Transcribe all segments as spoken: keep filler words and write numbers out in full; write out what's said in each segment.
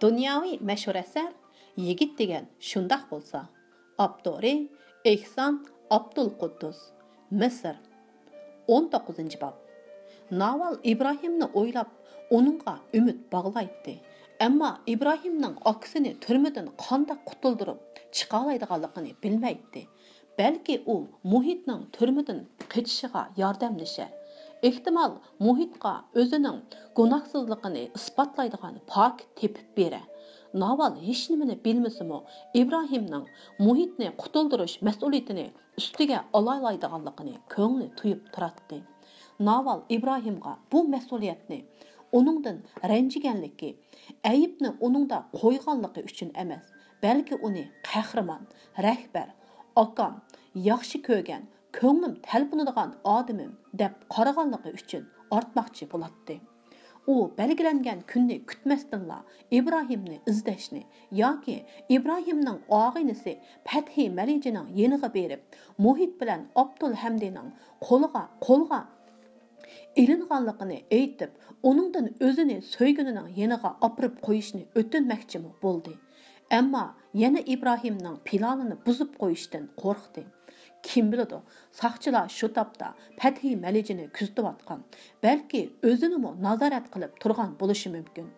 دۇنياۋى مەشھۇر ئەسەر يىگىت دېگەن شۇنداق بولسا. ئاپتورى ئېھسان ئابدۇلقۇددۇس. مىسىر. ئون توققۇزىنچى باب. ناۋال ئىبراھىمنى ئويلاپ، ئۇنىڭغا ئۈمىد باغلايتتى. ئەمما ئىبراھىمنىڭ ئاكىسىنى تۈرمىدىن قانداق قۇتۇلدۇرۇپ چىقالايدىغانلىقىنى بىلمەيتتى. بەلكى ئۇ مۇھىتنىڭ تۈرمىدىن قېچىشىغا ياردەملىشەر. ئېھتىمال، مۇھىتقا ئۆزىنىڭ گۇناھسىزلىقىنى ئىسپاتلايدىغان پاكىت تېپىپ بېرەر. ناۋال ھېچنېمىنى بىلمىسىمۇ، ئىبراھىمنىڭ مۇھىتنى قۇتۇلدۇرۇش مەسئۇلىيىتىنى ئۈستىگە ئالالايدىغانلىقىنى كۆڭلى تۇيۇپ تۇراتتى. ناۋال ئىبراھىمغا بۇ مەسئۇلىيەتنى ئۇنىڭدىن رەنجىگەنلىكى، ئەيىبنى ئۇنىڭدا قويغانلىقى ئۈچۈن ئەمەس، بەلكى ئۇنى قەھرىمان، رەھبەر، ئاكام، ياخشى كۆرگەن، كۆڭلۈم تەلپۈنىدىغان ئادىمىم دەپ قارىغانلىقى ئۈچۈن ئارتماقچى بولاتتى. ئۇ بەلگىلەنگەن كۈننى كۈتمەستىنلا ئىبراھىمنى ئىزدەشنى ياكى ئىبراھىمنىڭ ئاغىنىسى پەتھى مەلىجىنىڭ يېنىغا بېرىپ، مۇھىت بىلەن ئابدۇلھەمدىنىڭ قولىغا، قولغا ئېلىنغانلىقىنى ئېيتىپ، ئۇنىڭدىن ئۆزىنى سۆيگىنىنىڭ يېنىغا ئاپىرىپ قويۇشنى ئۆتۈنمەكچىمۇ بولدى. ئەمما يەنە ئىبراھىمنىڭ پىلانىنى بۇزۇپ قويۇشتىن قورقتى. كىم بىلىدۇ، ساقچىلار شۇ تاپتا پەتھى مەلىجىنى كۆزىتىۋاتقان، بەلكى ئۆزىنىمۇ نازارەت قىلىپ تۇرغان بولۇشى مۇمكىن.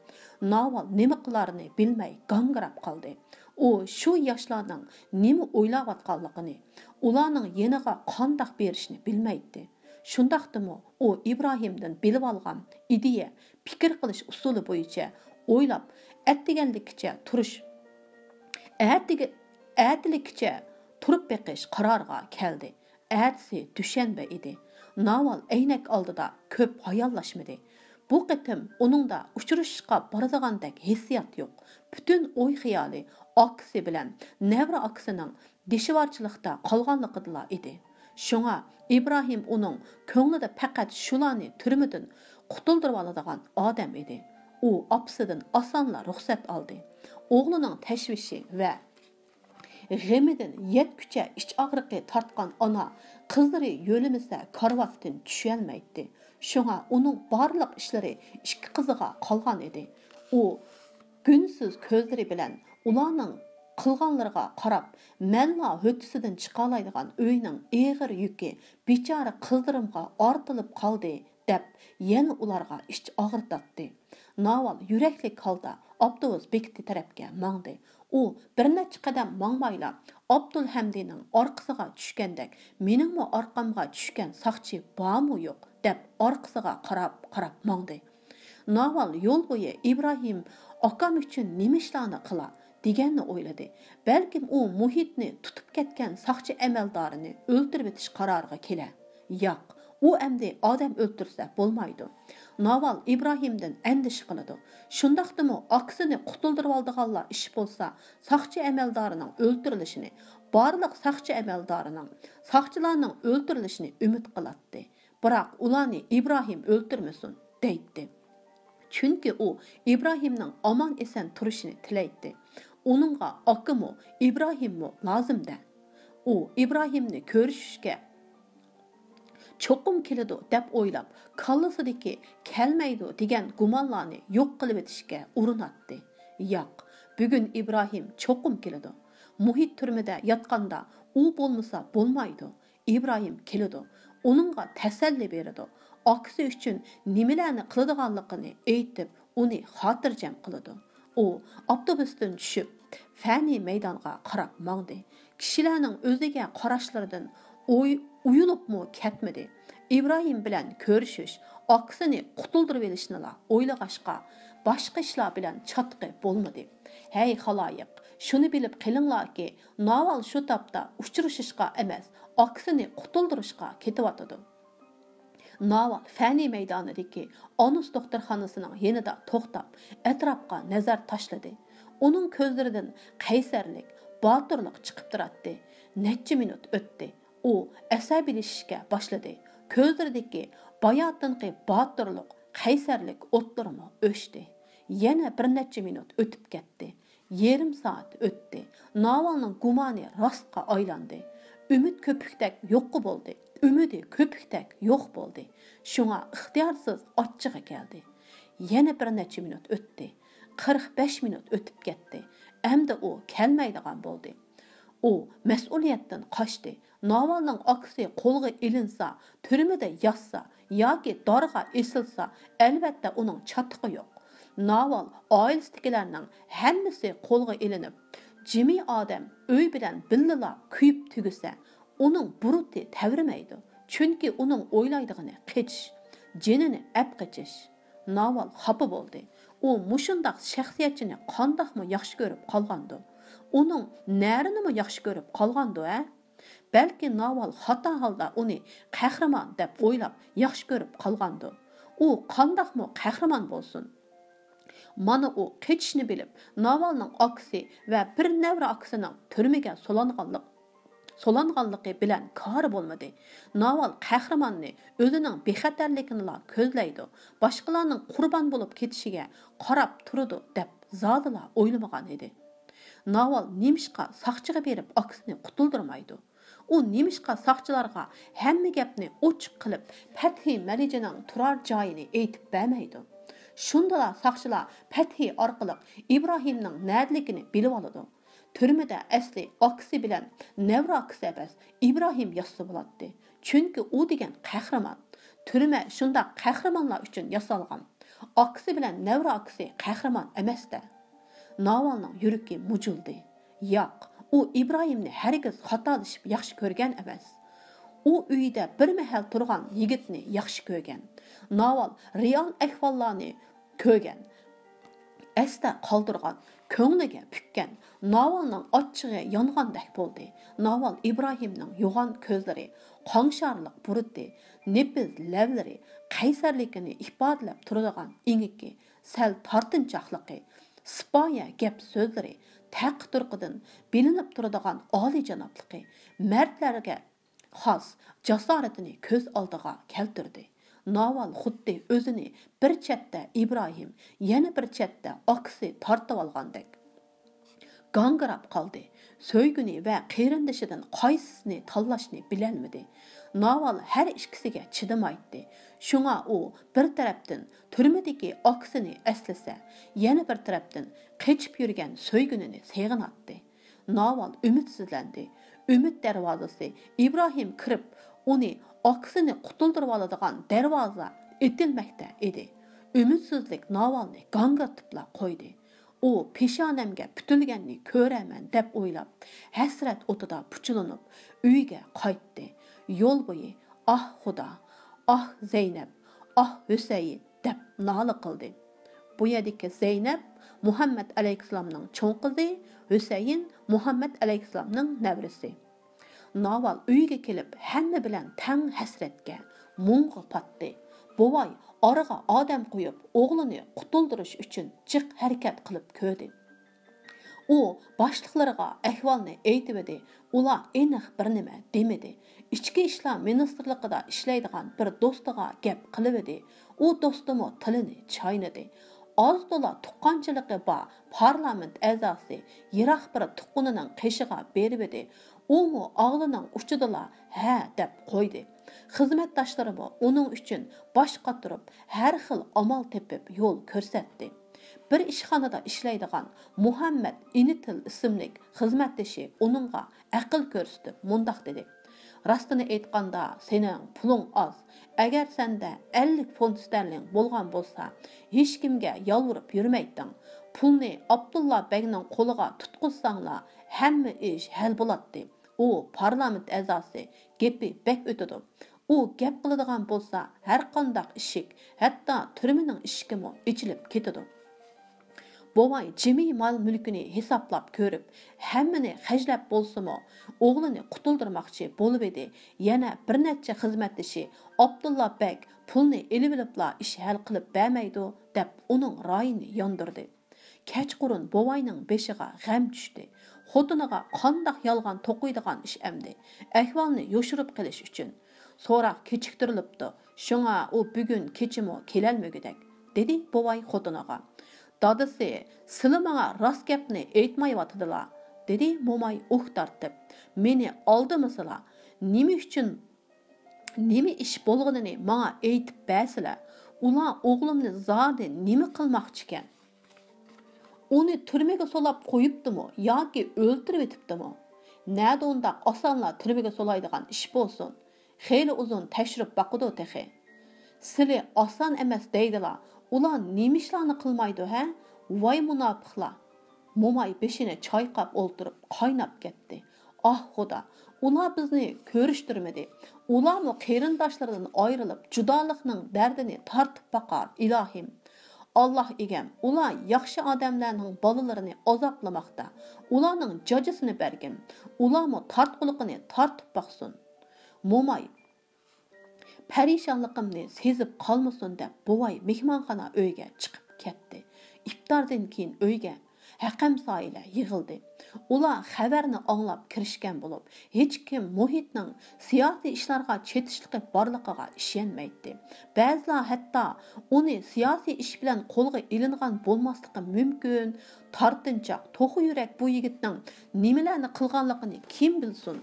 ناۋال نېمە قىلارىنى بىلمەي گاڭگىراپ قالدى. ئۇ شۇ ياشلارنىڭ نېمە ئويلاۋاتقانلىقىنى، ئۇلارنىڭ يېنىغا قانداق بېرىشنى بىلمەيتتى. شۇنداقتىمۇ ئۇ ئىبراھىمدىن بىلىۋالغان ئىدىيە، پىكىر قىلىش ئۇسۇلى بويىچە ئويلاپ، ئەتىگەنلىككىچە تۇرۇش، ئەتىگە-، ئەتىلىككىچە تۇرۇپ بېقىش قارارىغا كەلدى. ئەتىسى دۈشەنبە ئىدى. ناۋال ئەينەك ئالدىدا كۆپ ھاياللاشمىدى. بۇ قېتىم ئۇنىڭدا ئۇچرىشىشقا بارىدىغاندەك ھېسسىيات يوق. پۈتۈن ئوي-خىيالى ئاكىسى بىلەن نەۋرە ئاكىسىنىڭ دىشۋارچىلىقتا قالغانلىقىدىلا ئىدى. شۇڭا ئىبراھىم ئۇنىڭ كۆڭلىدە پەقەت شۇلارنى تۈرمىدىن قۇتۇلدۇرۇۋالىدىغان ئادەم ئىدى. ئۇ ئاپىسىدىن ئاسانلا رۇخسەت ئالدى. ئوغلىنىڭ تەشۋىشى ۋە غېمىدىن يەتكۈچە ئىچ ئاغرىقى تارتقان ئانا قىزلىرى يۆلىمىسە كارىۋاتتىن چۈشەلمەيتتى. شۇڭا ئۇنىڭ بارلىق ئىشلىرى ئىككى قىزىغا قالغان ئىدى. ئۇ گۈنسىز كۆزلىرى بىلەن ئۇلارنىڭ قىلغانلىرىغا قاراپ، مەنلا ھۆددىسىدىن چىقالايدىغان ئۆينىڭ ئېغىر يۈكى بىچارە قىزلىرىمغا ئارتىلىپ قالدى، دەپ يەنە ئۇلارغا ئىچ ئاغرىتاتتى. ناۋال يۈرەكلىك ھالدا ئاپتوبۇس بېكىتى تەرەپكە ماڭدى. ئۇ بىر نەچچە قەدەم ماڭمايلا، ئابدۇلھەمدىنىڭ ئارقىسىغا چۈشكەندەك، مېنىڭمۇ ئارقامغا چۈشكەن ساقچى بارمۇ يوق، دەپ ئارقىسىغا قاراپ، قاراپ ماڭدى. ناۋال يول بويى ئىبراھىم ئاكام ئۈچۈن نېمە ئىشلارنى قىلا دېگەننى ئويلىدى. بەلكىم ئۇ مۇھىتنى تۇتۇپ كەتكەن ساقچى ئەمەلدارىنى ئۆلتۈرۈۋېتىش قارارىغا كېلە. ياق، ئۇ ئەمدى ئادەم ئۆلتۈرسە بولمايدۇ. ناۋال ئىبراھىمدىن ئەندىشە قىلىدۇ. شۇنداقتىمۇ ئاكىسىنى قۇتۇلدۇرۇۋالىدىغانلا ئىش بولسا، ساقچى ئەمەلدارىنىڭ ئۆلتۈرۈلۈشىنى، بارلىق ساقچى ئەمەلدارىنىڭ، ساقچىلارنىڭ ئۆلتۈرۈلۈشىنى ئۈمىد قىلاتتى. بىراق ئۇلارنى ئىبراھىم ئۆلتۈرمىسۇن، دەيتتى. چۈنكى ئۇ ئىبراھىمنىڭ ئامان-ئېسەن تۇرۇشىنى تىلەيتتى. ئۇنىڭغا ئاكىمۇ، ئىبراھىممۇ لازىم-دە. ئۇ ئىبراھىمنى كۆرۈشۈشكە چوقۇم كېلىدۇ دەپ ئويلاپ، كاللىسىدىكى كەلمەيدۇ دېگەن گۇمانلارنى يوق قىلىۋېتىشكە ئۇرۇناتتى. ياق، بۈگۈن ئىبراھىم چوقۇم كېلىدۇ. مۇھىت تۈرمىدە ياتقاندا ئۇ بولمىسا بولمايدۇ. ئىبراھىم كېلىدۇ، ئۇنىڭغا تەسەللى بېرىدۇ، ئاكىسى ئۈچۈن نېمىلەرنى قىلىدىغانلىقىنى ئېيتىپ، ئۇنى خاتىرجەم قىلىدۇ. ئۇ ئاپتوبۇستىن چۈشۈپ، فەنى مەيدانغا قاراپ ماڭدى. كىشىلەرنىڭ ئۆزىگە قاراشلىرىدىن ئوي-، ئۇيىلىپمۇ كەتمىدى. ئىبراھىم بىلەن كۆرۈشۈش، ئاكىسىنى قۇتۇلدۇرۇۋېلىشنىلا ئويلىغاچقا، باشقا ئىشلار بىلەن چاتىقى بولمىدى. ھەي خالايىق، شۇنى بىلىپ قېلىڭلاركى، ناۋال شۇ تاپتا ئۇچرىشىشقا ئەمەس، ئاكىسىنى قۇتۇلدۇرۇشقا كېتىۋاتىدۇ. ناۋال فەنى مەيدانىدىكى ئانۇس دوختۇرخانىسىنىڭ يېنىدا توختاپ، ئەتراپقا نەزەر تاشلىدى. ئۇنىڭ كۆزلىرىدىن قەيسەرلىك، باتۇرلۇق چىقىپ تۇراتتى. نەچچە مىنۇت ئۆتتى. ئۇ ئەسەبىيلىشىشكە باشلىدى. كۆزلىرىدىكى باياتىنقى باتۇرلۇق، قەيسەرلىك ئوتلىرىمۇ ئۆچتى. يەنە بىر نەچچە مىنۇت ئۆتۈپ كەتتى. يېرىم سائەت ئۆتتى. ناۋالنىڭ گۇمانى راستقا ئايلاندى. ئۈمىد كۆپۈكتەك يوققا بولدى. ئۈمىدى كۆپۈكتەك يوق بولدى. شۇڭا ئىختىيارسىز ئاچچىقى كەلدى. يەنە بىر نەچچە مىنۇت ئۆتتى. قىرىق بەش مىنۇت ئۆتۈپ كەتتى. ئەمدى ئۇ كەلمەيدىغان بولدى. ئۇ مەسئۇلىيەتتىن قاچتى. ناۋالنىڭ ئاكىسى قولغا ئېلىنسا، تۈرمىدە ياتسا ياكى دارغا ئېسىلسا، ئەلۋەتتە ئۇنىڭ چاتىقى يوق. ناۋال ئائىلىسىدىكىلەرنىڭ ھەممىسى قولغا ئېلىنىپ، جىمى ئادەم ئۆي بىلەن بىللىلا كۆيۈپ تۈگىسە، ئۇنىڭ بۇرۇتى تەۋرىمەيدۇ. چۈنكى ئۇنىڭ ئويلايدىغىنى قېچىش، جېنىنى ئەپ قېچىش. ناۋال خاپا بولدى. ئۇ مۇشۇنداق شەخسىيەتچىنى قانداقمۇ ياخشى كۆرۈپ قالغاندۇ؟ ئۇنىڭ نەرىنىمۇ ياخشى كۆرۈپ قالغاندۇ، ھە؟ بەلكى ناۋال خاتا ھالدا ئۇنى قەھرىمان دەپ ئويلاپ ياخشى كۆرۈپ قالغاندۇ؟ ئۇ قانداقمۇ قەھرىمان بولسۇن؟ مانا ئۇ قېچىشنى بىلىپ، ناۋالنىڭ ئاكىسى ۋە بىر نەۋرە ئاكىسىنىڭ تۈرمىگە سولانغانلىق، سولانغانلىقى بىلەن كارى بولمىدى. ناۋال قەھرىماننى ئۆزىنىڭ بىخەتەرلىكىنىلا كۆزلەيدۇ، باشقىلارنىڭ قۇربان بولۇپ كېتىشىگە قاراپ تۇرىدۇ دەپ زادىلا ئويلىمىغان ئىدى. ناۋال نېمىشقا ساقچىغا بېرىپ ئاكىسىنى قۇتۇلدۇرمايدۇ؟ ئۇ نېمىشقا ساقچىلارغا ھەممە گەپنى ئوچۇق قىلىپ، پەتھى مەلىجىنىڭ تۇرار جايىنى ئېيتىپ بەرمەيدۇ؟ شۇندىلا ساقچىلار پەتھى ئارقىلىق ئىبراھىمنىڭ نەدىلىكىنى بىلىۋالىدۇ. تۈرمىدە ئەسلى ئاكىسى بىلەن نەۋرە ئاكىسى ئەمەس، ئىبراھىم ياتسا بولاتتى. چۈنكى ئۇ دېگەن قەھرىمان. تۈرمە شۇنداق قەھرىمانلار ئۈچۈن ياسالغان. ئاكىسى بىلەن نەۋرە ئاكىسى قەھرىمان ئەمەس-دە. ناۋالنىڭ يۈرىكى مۇجۇلدى. ياق، ئۇ ئىبراھىمنى ھەرگىز خاتالىشىپ ياخشى كۆرگەن ئەمەس. ئۇ ئۆيىدە بىر مەھەل تۇرغان يىگىتنى ياخشى كۆرگەن. ناۋال رېئال ئەھۋاللارنى كۆرگەن، ئەستە قالدۇرغان، كۆڭلىگە پۈككەن. ناۋالنىڭ ئاچچىقى يانغاندەك بولدى. ناۋال ئىبراھىمنىڭ يوغان كۆزلىرى، قاڭشارلىق بۇرۇتى، نېپىز لەۋلىرى، قەيسەرلىكىنى ئىپادىلەپ تۇرىدىغان ئېڭىكى، سەل تارتىنچاقلىقى، سىپايە گەپ سۆزلىرى، تەقى-تۇرقىدىن بىلىنىپ تۇرىدىغان ئالىيجانابلىقى، مەردلەرگە خاس جاسارىتىنى كۆز ئالدىغا كەلتۈردى. ناۋال خۇددى ئۆزىنى بىر چەتتە ئىبراھىم، يەنە بىر چەتتە ئاكىسى تارتىۋالغاندەك گاڭگىراپ قالدى. سۆيگۈنى ۋە قېرىندىشىدىن قايسىسىنى تاللاشنى بىلەلمىدى. ناۋال ھەر ئىككىسىگە چىدىمايتتى. شۇڭا ئۇ بىر تەرەپتىن تۈرمىدىكى ئاكىسىنى ئەسلىسە، يەنە بىر تەرەپتىن قېچىپ يۈرگەن سۆيگۈنىنى سېغىناتتى. ناۋال ئۈمىدسىزلەندى. ئۈمىد دەرۋازىسى ئىبراھىم كىرىپ، ئۇنى ئاكىسىنى قۇتۇلدۇرۇۋالىدىغان دەرۋازا ئېتىلمەكتە ئىدى. ئۈمىدسىزلىك ناۋالنى گاڭگىرىتىپلا قويدى. ئۇ پېشانەمگە پۈتۈلگەننى كۆرەرمەن دەپ ئويلاپ، ھەسرەت ئوتىدا پۇچىلىنىپ، ئۆيىگە قايتتى. يول بويى، «ئاھ خۇدا، ئاھ زەينەپ، ئاھ ھۈسەيىن» دەپ نالە قىلدى. بۇ يەردىكى زەينەپ مۇھەممەد ئەلەيھىسسالامنىڭ چوڭ قىزى، ھۈسەيىن مۇھەممەد ئەلەيھىسسالامنىڭ نەۋرىسى. ناۋال ئۆيىگە كېلىپ، ھەممە بىلەن تەڭ ھەسرەتكە، مۇڭغا پاتتى. بوۋاي ئارىغا ئادەم قويۇپ، ئوغلىنى قۇتۇلدۇرۇش ئۈچۈن جىق ھەرىكەت قىلىپ كۆردى. ئۇ باشلىقلىرىغا ئەھۋالنى ئېيتىۋىدى، ئۇلار ئېنىق بىر نېمە دېمىدى. ئىچكى ئىشلار مىنىستىرلىقىدا ئىشلەيدىغان بىر دوستىغا گەپ قىلىۋىدى، ئۇ دوستىمۇ تىلىنى چاينىدى. ئاز-تولا تۇغقانچىلىقى بار پارلامېنت ئەزاسى يىراق بىر تۇغقىنىنىڭ قېشىغا بېرىۋىدى، ئۇمۇ ئاغزىنىڭ ئۇچىدىلا «ھە» دەپ قويدى. خىزمەتداشلىرىمۇ ئۇنىڭ ئۈچۈن باش قاتۇرۇپ، ھەر خىل ئامال تېپىپ يول كۆرسەتتى. بىر ئىشخانىدا ئىشلەيدىغان مۇھەممەد ئىنىتىل ئىسىملىك خىزمەتدىشى ئۇنىڭغا ئەقىل كۆرسىتىپ مۇنداق دېدى: «راستىنى ئېيتقاندا، سېنىڭ پۇلۇڭ ئاز. ئەگەر سەندە ئەللىك فونت ستەرلىڭ بولغان بولسا، ھېچكىمگە يالۋۇرۇپ يۈرمەيتتىڭ. پۇلنى ئابدۇللا بەگنىڭ قولىغا تۇتقۇزساڭلا، ھەممە ئىش ھەل بولاتتى.» ئۇ پارلامېنت ئەزاسى، گېپى بەك ئۆتىدۇ. ئۇ گەپ قىلىدىغان بولسا، ھەرقانداق ئىشىك، ھەتتا تۈرمىنىڭ ئىشىكىمۇ ئېچىلىپ كېتىدۇ. بوۋاي جىمى مال-مۈلكىنى ھېسابلاپ كۆرۈپ، ھەممىنى خەجلەپ بولسىمۇ، ئوغلىنى قۇتۇلدۇرماقچى بولۇۋىدى. يەنە بىر نەچچە خىزمەتدىشى «ئابدۇللا بەگ پۇلنى ئېلىۋېلىپلا ئىش ھەل قىلىپ بەرمەيدۇ» دەپ، ئۇنىڭ رايىنى ياندۇردى. كەچقۇرۇن بوۋاينىڭ بېشىغا غەم چۈشتى. خوتۇنىغا قانداق يالغان توقۇيدىغان ئىش ئەمدى؟ ئەھۋالنى يوشۇرۇپ قېلىش ئۈچۈن. «سوراق كېچىكتۈرۈلۈپتۇ، شۇڭا ئۇ بۈگۈن كېچىمۇ كېلەلمىگۈدەك»، دېدى بوۋاي خوتۇنىغا. «دادىسى، سىلى ماڭا راست گەپنى ئېيتمايۋاتىدىلا»، دېدى موماي ئۇھ تارتىپ. «مېنى ئالدىمىسىلا، نېمە ئۈچۈن، نېمە ئىش بولغىنىنى ماڭا ئېيتىپ بەرسىلە. ئۇلار ئوغلۇمنى زادى نېمە قىلماقچىكەن؟» ئۇنى تۈرمىگە سولاپ قويۇپتىمۇ ياكى ئۆلتۈرۈۋېتىپتىمۇ؟ نەدە ئۇنداق ئاسانلا تۈرمىگە سولايدىغان ئىش بولسۇن؟ خېلى ئۇزۇن تەكشۈرۈپ باقىدۇ تېخى. سىلى ئاسان ئەمەس دەيدىلا، ئۇلار نېمە ئىشلارنى قىلمايدۇ ھە؟ ۋاي مۇناپىقلار! موماي بېشىنى چايقاپ ئولتۇرۇپ قايناپ كەتتى. ئاھ خۇدا، ئۇلار بىزنى كۆرۈشتۈرمىدى. ئۇلارمۇ قېرىنداشلىرىدىن ئايرىلىپ، جۇدالىقنىڭ دەردىنى تارتىپ باقار، ئىلاھىم. ئاللاھ ئىگەم، ئۇلار ياخشى ئادەملەرنىڭ بالىلىرىنى ئازابلىماقتا. ئۇلارنىڭ جاجىسىنى بەرگىن. ئۇلارمۇ تارتقۇلۇقىنى تارتىپ باقسۇن. موماي پەرىشانلىقىمنى سېزىپ قالمىسۇن دەپ، بوۋاي مېھمانخانا ئۆيگە چىقىپ كەتتى. ئىپتاردىن كېيىن ئۆيگە ھەقەمسايىلەر يىغىلدى. ئۇلار خەۋەرنى ئاڭلاپ كىرىشكەن بولۇپ، ھېچكىم مۇھىتنىڭ سىياسىي ئىشلارغا چېتىشلىقى بارلىقىغا ئىشەنمەيتتى. بەزىلەر ھەتتا ئۇنى سىياسىي ئىش بىلەن قولغا ئېلىنغان بولماسلىقى مۇمكىن، تارتىنچاق، توخۇ يۈرەك بۇ يىگىتنىڭ نېمىلەرنى قىلغانلىقىنى كىم بىلسۇن؟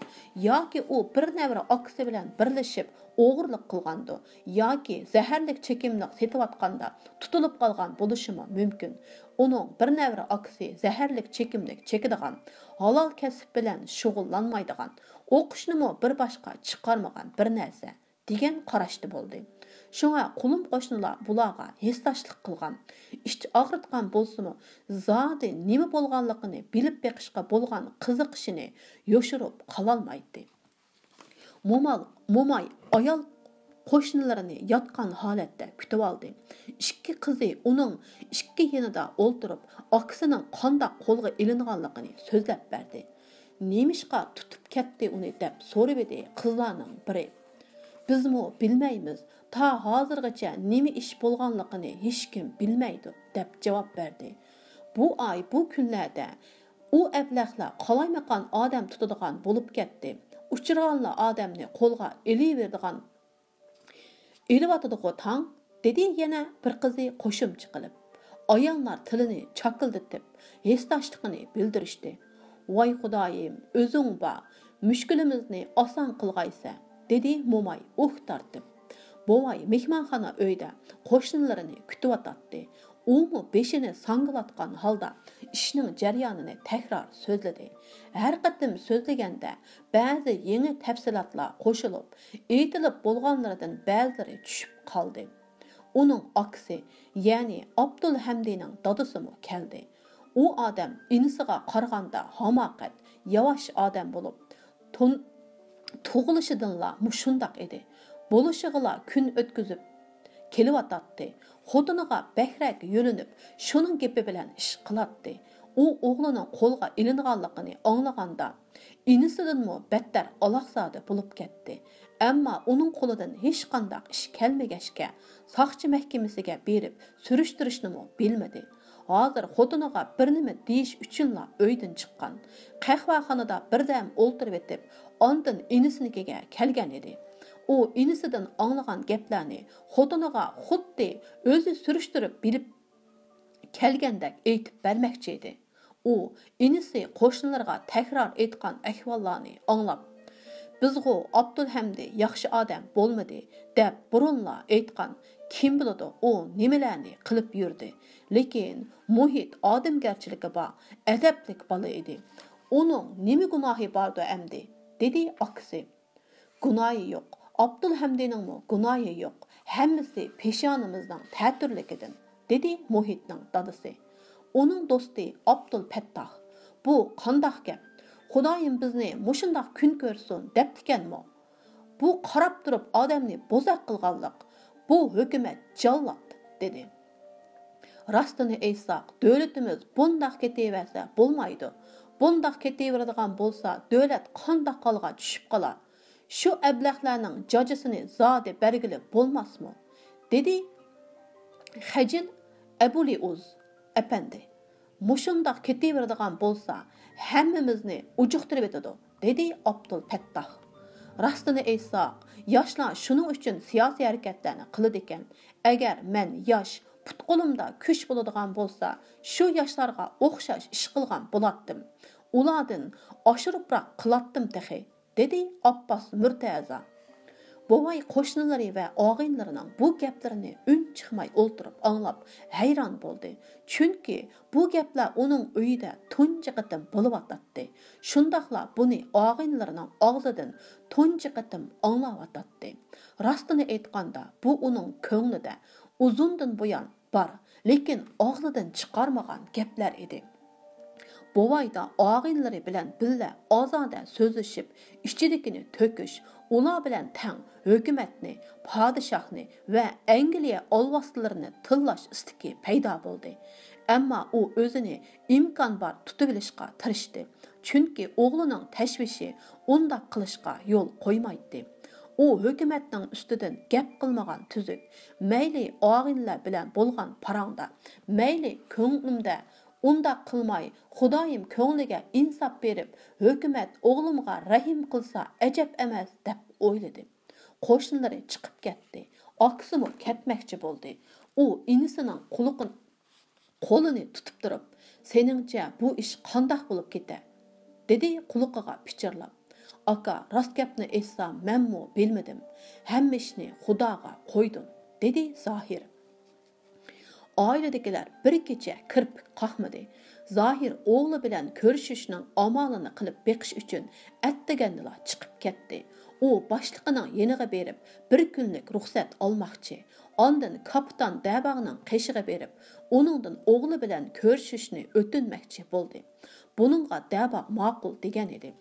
ياكى ئۇ بىر نەۋرە ئاكىسى بىلەن بىرلىشىپ ئوغرىلىق قىلغاندۇ، ياكى زەھەرلىك چېكىملىك سېتىۋاتقاندا تۇتۇلۇپ قالغان بولۇشىمۇ مۇمكىن. ئۇنىڭ بىر نەۋرە ئاكىسى زەھەرلىك چېكىملىك چېكىدىغان، ھالال كەسىپ بىلەن شۇغۇللانمايدىغان، ئوقۇشنىمۇ بىر باشقا چىقارمىغان بىر نەرسە، دېگەن قاراشتا بولدى. شۇڭا قولۇم قوشنىلار بۇلارغا ھېسداشلىق قىلغان، ئىچ ئاغرىتقان بولسىمۇ، زادى نېمە بولغانلىقىنى بىلىپ بېقىشقا بولغان قىزىقىشىنى يوشۇرۇپ قالالمايتتى. مومال، موماي ئايال قوشنىلىرىنى ياتقان ھالەتتە كۈتۈۋالدى. ئىككى قىزى ئۇنىڭ ئىككى يېنىدا ئولتۇرۇپ، ئاكىسىنىڭ قانداق قولغا ئېلىنغانلىقىنى سۆزلەپ بەردى. نېمىشقا تۇتۇپ كەتتى ئۇنى دەپ سورىۋىدى قىزلارنىڭ بىرى. بىزمۇ بىلمەيمىز، تا ھازىرغىچە نېمە ئىش بولغانلىقىنى ھېچكىم بىلمەيدۇ دەپ جاۋاب بەردى. بۇ ئاي، بۇ كۈنلەردە ئۇ ئەبلەخلەر قالايمىقان ئادەم تۇتىدىغان بولۇپ كەتتى. ئۇچرىغانلا ئادەمنى قولغا ئېلىۋېرىدىغان، ئېلىۋاتىدىغۇ تاڭ، دېدى يەنە بىر قىزى قوشۇمچە قىلىپ. ئاياللار تىلىنى چاكىلدىتىپ، ھېسداشلىقىنى بىلدۈرۈشتى. ۋاي خۇدايىم، ئۆزۈڭ بار، مۈشكۈلىمىزنى ئاسان قىلغايسەن، دېدى موماي ئۇھ تارتىپ. بوۋاي مېھمانخانا ئۆيدە قوشنىلىرىنى كۈتۈۋاتاتتى. ئۇمۇ بېشىنى ساڭگىلاتقان ھالدا ئىشنىڭ جەريانىنى تەكرار سۆزلىدى. ھەر قېتىم سۆزلىگەندە بەزى يېڭى تەپسىلاتلار قوشۇلۇپ، ئېيتىلىپ بولغانلىرىدىن بەزىلىرى چۈشۈپ قالدى. ئۇنىڭ ئاكىسى، يەنى ئابدۇلھەمدىنىڭ دادىسىمۇ كەلدى. ئۇ ئادەم ئىنىسىغا قارىغاندا ھاماقەت، ياۋاش ئادەم بولۇپ، تون-، تۇغۇلۇشىدىنلا مۇشۇنداق ئىدى. بولۇشىغىلا كۈن ئۆتكۈزۈپ كېلىۋاتاتتى. خوتۇنىغا بەكرەك يۆلىنىپ، شۇنىڭ گېپى بىلەن ئىش قىلاتتى. ئۇ ئوغلىنىڭ قولغا ئېلىنغانلىقىنى ئاڭلىغاندا، ئىنىسىدىنمۇ بەتتەر ئالاقزادە بولۇپ كەتتى. ئەمما ئۇنىڭ قولىدىن ھېچقانداق ئىش كەلمىگەچكە، ساقچى مەھكىمىسىگە بېرىپ سۈرۈشتۈرۈشنىمۇ بىلمىدى. ھازىر خوتۇنىغا بىر نېمە دېيىش ئۈچۈنلا ئۆيدىن چىققان. قەھۋەخانىدا بىردەم ئولتۇرۇۋېتىپ، ئاندىن ئىنىسىنىڭكىگە كەلگەن ئىدى. ئۇ ئىنىسىدىن ئاڭلىغان گەپلەرنى خوتۇنىغا خۇددى ئۆزى سۈرۈشتۈرۈپ بىلىپ كەلگەندەك ئېيتىپ بەرمەكچى ئىدى. ئۇ ئىنىسى قوشنىلىرىغا تەكرار ئېيتقان ئەھۋاللارنى ئاڭلاپ، «بىزغۇ ئابدۇلھەمدى ياخشى ئادەم بولمىدى» دەپ بۇرۇنلا ئېيتقان. «كىم بىلىدۇ، ئۇ نېمىلەرنى قىلىپ يۈردى. لېكىن مۇھىت ئادەمگەرچىلىكى بار، ئەدەپلىك بالا ئىدى. ئۇنىڭ نېمە گۇناھى باردۇ ئەمدى؟» دېدى ئاكىسى. «گۇناھى يوق، ئابدۇلھەمدىنىڭمۇ گۇناھى يوق، ھەممىسى پېشانىمىزنىڭ تەتۈرلۈكىدىن»، دېدى مۇھىتنىڭ دادىسى. ئۇنىڭ دوستى ئابدۇلپەتتاھ، «بۇ قانداق گەپ؟ خۇدايىم بىزنى مۇشۇنداق كۈن كۆرسۇن دەپتىكەنمۇ؟ بۇ قاراپ تۇرۇپ ئادەمنى بوزەك قىلغانلىق، بۇ ھۆكۈمەت جاللات» دېدى. «راستىنى ئېيتساق، دۆلىتىمىز بۇنداق كېتىۋەرسە بولمايدۇ. بۇنداق كېتىۋېرىدىغان بولسا، دۆلەت قانداق ھالغا چۈشۈپ قالار؟ شۇ ئەبلەخلەرنىڭ جاجىسىنى زادى بەرگىلى بولماسمۇ؟» دېدى خەجىل ئەبۇلىئۇز ئەپەندى. «مۇشۇنداق كېتىۋېرىدىغان بولسا، ھەممىمىزنى ئۇجۇقتۇرۇۋېتىدۇ»، دېدى ئابدۇلپەتتاھ. «راستىنى ئېيتساق، ياشلار شۇنىڭ ئۈچۈن سىياسىي ھەرىكەتلەرنى قىلىدىكەن. ئەگەر مەن ياش، پۇت-قولۇمدا كۈچ بولىدىغان بولسا، شۇ ياشلارغا ئوخشاش ئىش قىلغان بولاتتىم. ئۇلاردىن ئاشۇرۇپراق قىلاتتىم تېخى»، دېدى ئابباس مۇرتەزا. بوۋاي قوشنىلىرى ۋە ئاغىنىلىرىنىڭ بۇ گەپلىرىنى ئۈن چىقماي ئولتۇرۇپ ئاڭلاپ ھەيران بولدى. چۈنكى بۇ گەپلەر ئۇنىڭ ئۆيىدە تۇنجى قېتىم بولۇۋاتاتتى. شۇنداقلا بۇنى ئاغىنىلىرىنىڭ ئاغزىدىن تۇنجى قېتىم ئاڭلاۋاتاتتى. راستىنى ئېيتقاندا، بۇ ئۇنىڭ كۆڭلىدە ئۇزۇندىن بۇيان بار، لېكىن ئاغزىدىن چىقارمىغان گەپلەر ئىدى. بوۋايدا ئاغىنىلىرى بىلەن بىللە ئازادە سۆزلىشىپ، ئىچىدىكىنى تۆكۈش، ئۇلار بىلەن تەڭ ھۆكۈمەتنى، پادىشاھنى ۋە ئەنگلىيە ئالۋاستىلىرىنى تىللاش ئىستىكى پەيدا بولدى. ئەمما ئۇ ئۆزىنى ئىمكان بار تۇتۇۋېلىشقا تىرىشتى، چۈنكى ئوغلىنىڭ تەشۋىشى ئۇنداق قىلىشقا يول قويمايتتى. ئۇ ھۆكۈمەتنىڭ ئۈستىدىن گەپ قىلمىغان تۈزۈك، مەيلى ئاغىنىلەر بىلەن بولغان پاراڭدا، مەيلى كۆڭلۈمدە ئۇنداق قىلماي، خۇدايىم كۆڭلىگە ئىنساپ بېرىپ، ھۆكۈمەت ئوغلۇمغا رەھىم قىلسا ئەجەب ئەمەس، دەپ ئويلىدى. قوشنىلىرى چىقىپ كەتتى. ئاكىسىمۇ كەتمەكچى بولدى. ئۇ ئىنىسىنىڭ قۇلىقىنى، قولىنى تۇتۇپ تۇرۇپ، «سېنىڭچە بۇ ئىش قانداق بولۇپ كېتەر؟» دېدى قۇلىقىغا پىچىرلاپ. «ئاكا، راست گەپنى ئېيتسام، مەنمۇ بىلمىدىم. ھەممە ئىشنى خۇداغا قويدۇم»، دېدى زاھىر. ئائىلىدىكىلەر بىر كېچە كىرپىك قاقمىدى. زاھىر ئوغلى بىلەن كۆرۈشۈشنىڭ ئامالىنى قىلىپ بېقىش ئۈچۈن ئەتىگەندىلا چىقىپ كەتتى. ئۇ باشلىقىنىڭ يېنىغا بېرىپ، بىر كۈنلۈك رۇخسەت ئالماقچى. ئاندىن كاپىتان دەباغنىڭ قېشىغا بېرىپ، ئۇنىڭدىن ئوغلى بىلەن كۆرۈشۈشنى ئۆتۈنمەكچى بولدى. بۇنىڭغا دەباغ ماقۇل دېگەن ئىدى.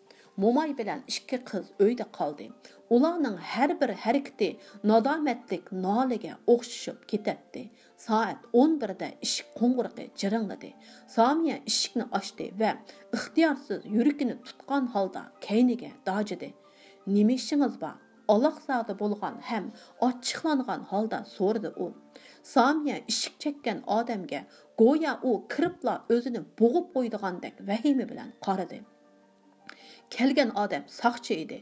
موماي بىلەن ئىككى قىز ئۆيدە قالدى. ئۇلارنىڭ ھەر بىر ھەرىكىتى نادامەتلىك نالىگە ئوخشىشىپ كېتەتتى. سائەت ئون بىردە ئىشىك قوڭغۇرىقى جىرىڭلىدى. سامىيە ئىشىكنى ئاچتى ۋە ئىختىيارسىز يۈرىكىنى تۇتقان ھالدا كەينىگە داجىدى. «نېمە ئىشىڭىز بار؟» ئالاقزادە بولغان ھەم ئاچچىقلانغان ھالدا سورىدى ئۇ. سامىيە ئىشىك چەككەن ئادەمگە گويا ئۇ كىرىپلا ئۆزىنى بوغۇپ قويىدىغاندەك ۋەھىمە بىلەن قارىدى. كەلگەن ئادەم ساقچى ئىدى.